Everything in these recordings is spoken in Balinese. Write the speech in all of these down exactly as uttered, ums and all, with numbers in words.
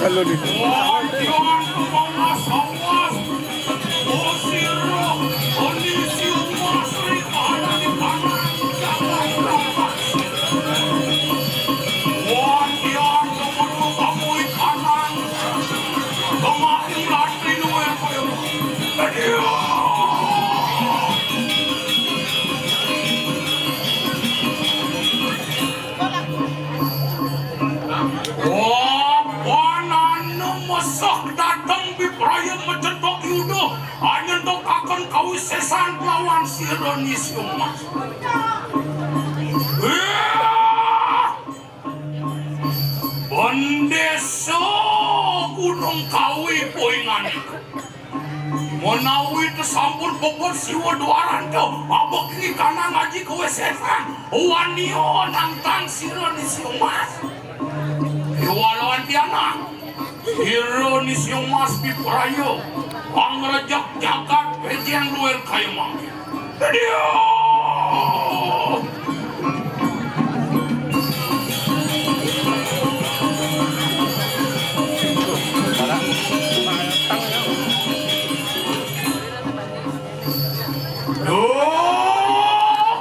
Wadian kumawas-awas, usira, kondisi umas ri kahanan di kanan, jangan rapat. Wadian kumawa kamuy kanan, kemari latri luwih kaya. Aduh. Wapan anu mesek dateng bipraya macentok yuda, anyentokaken kawisésan kelawan sira Ni Siung Mas. Iya! Bendésa Gunung Kawi poinganika. Menawi tesampun puput siwa dwaranta, abekti kanang aji kawisésan, wania nangtang sira Ni Siung Mas. Iwalawan tianang, sira Ni Siung Mas pipraya, pangrejek jagat, péjéng luwih kaya mangkin. Aduh! Duh!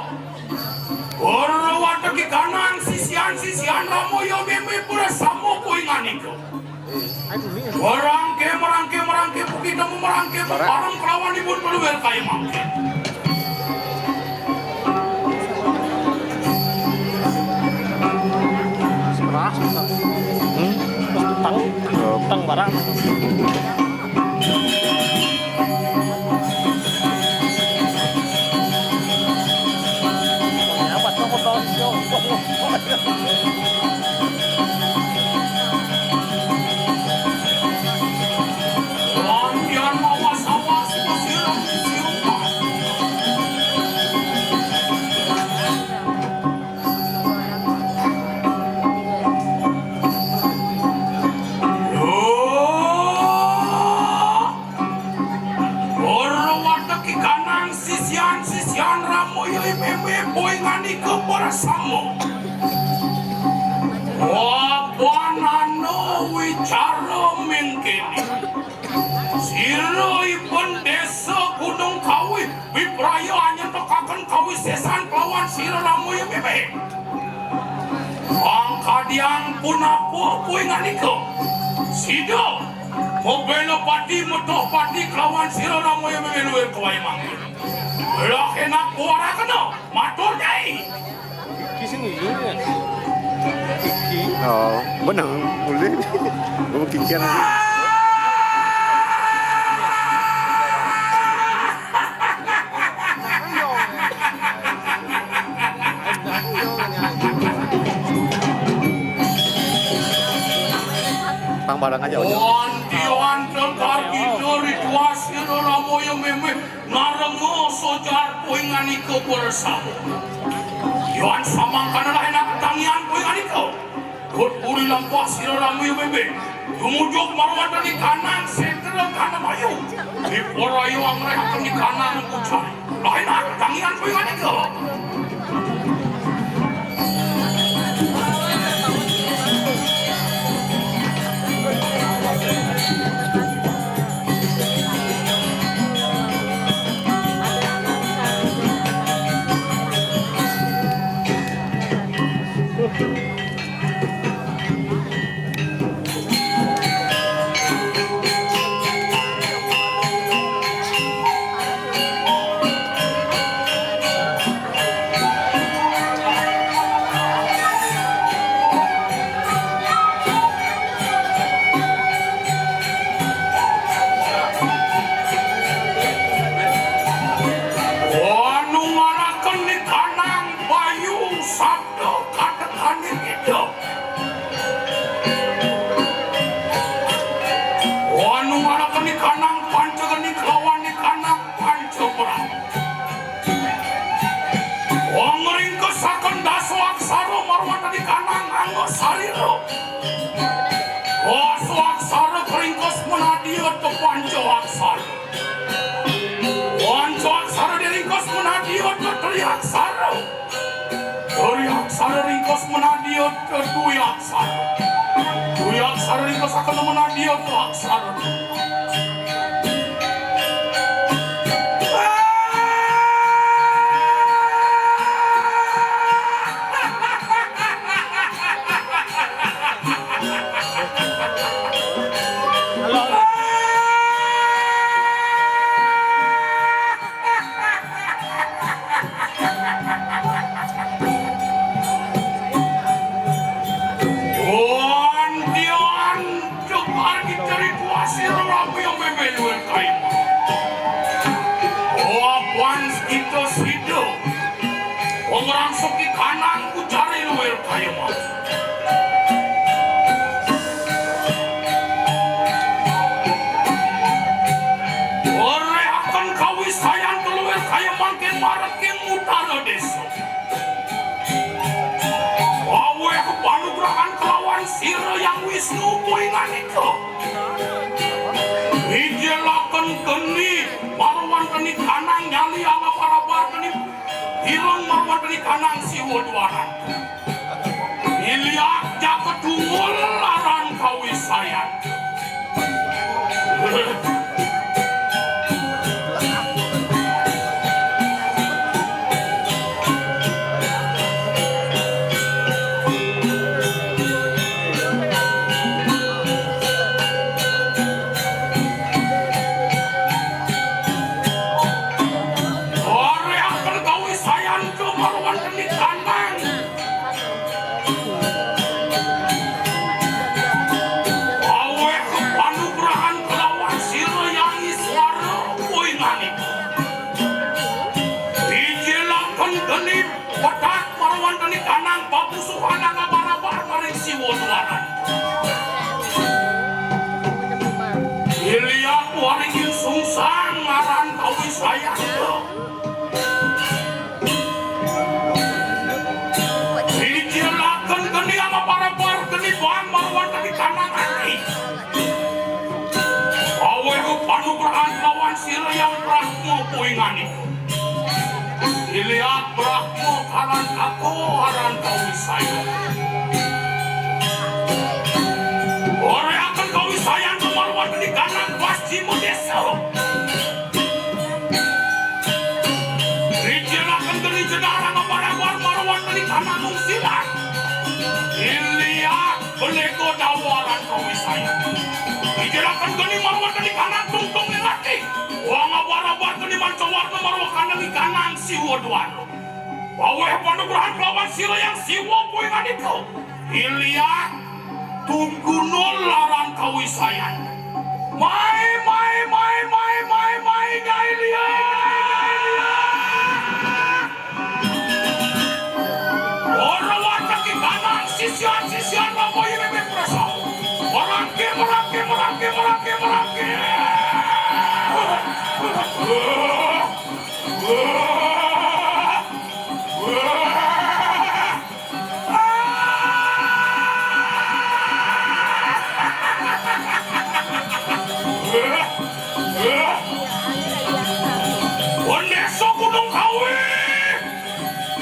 Para watek kanang sisian-sisian Rama ya mémé prasama poinganika. Merangké, merangké, merangké, bukit temu merangké, bareng kelawan ibu peluwir kaya mangké. Sebelah, hmm? Tang, tang barang. Ora watek kanang sisian-sisian Rama ya mémé poinganika prasama. Wapan anu wicara mangkéné. Sira ipun Désa Gunung Kawi, wipraya anyentokaken kawisésan kelawan sira Rama ya mémé. Pangkadian punapa poinganika? Sida mabéla pati, metuh pati kelawan sira Rama ya mémé luwih kaya mangkin. Lah énak kuara kena, matur nyai. Iki sing ngulu ya. Iki. Oh, bener, boleh. Gua kikian lagi. Tang barang aja, Ojo. Wanti wantun kargina ritual sira Rama ya mémé ngarenga sojar poinganika bersama. Yan samangkana lah énak tangian poinganika. Dut puri lampah sira Rama ya mémé. Tumuju maruwatan di kanang sétra kanamayu. Diporayu angréhaken di kanang kucai. Lain tangian kuwi manika. Anu ngaraken di kanang bayu sabda katekaning idup. Anu ngaraken di kanang panca geni kelawan di kanang panca perang. Wong ngringkesaken dasa aksara marwata di kanang anggo sarira. Dasa aksara kringkes menadia te panca aksara. Panca aksara diringkes menadia te tri aksara. Tri aksara ringkes menadia te dwi aksara. Dwi Aksara ringkesaken menadi aksara. Wantian cekar dicari kuasir rami yang memelu kain. Wapan kita sida. Wong rangsuki kanang ku cari luwir kaya mau. Orehaken kawisayan keluwir kaya mangkin mareking utara desa. Aweh panugrahan kelawan sira Yang Wisnu kuwi nganika. Ijelaken geni marwanteni kanang nyali ala parabar geni ireng marwanteni kanang siwa dwaran. Iliak jaket tunggul laran kawisayan. Orehaken kawisayan kemaruan geni kanang. Aweh panugrahan kelawan sira Yang Iswara kuwi nganika. Ijelaken geni petak marwanteni kanang papusuhan angabarabar maring siwa dwaran. Iliak waringin sungsang ngaran kawisayan. Ijelaken geni angabarabar geni bang marwanteni kanang ati. Aweh panugrahan lawan sira Yang Brahma kuwi nganika. Iliak Brahma kalan aku aran kawisayan. Orehaken kawisayan kemaruan geni kanang pascima desa. Rijelaken geni jenarang abarabar marwanteni kanang mungsilan. Iliak belego dawaran kawisayan. Rijelaken geni marwanteni kanang tungtung ing ati. Wang abarabar geni mancawarna marwa kanang ikanang siwa dwara. Aweh panugrahan kelawan sira Yang Siwa kuwi nganika. Iliak tungguna laran kawisayan. Mai, mai, mai, mai, mai, mai, Nyai Lia. Ora watek ikanang sisian-sisian Bapak Ibu Prasau. Merangke, merangke, merangke, merangke, merangke. Wong Desa Gunung Kawi.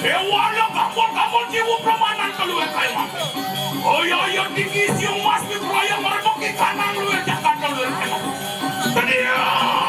Dewana kampun-kampun jiwa pramanan keluar kaiman. Oya, oya, tinggi siung mas di praya mereka kanang luar jagat keluar kaiman. Tadi ya.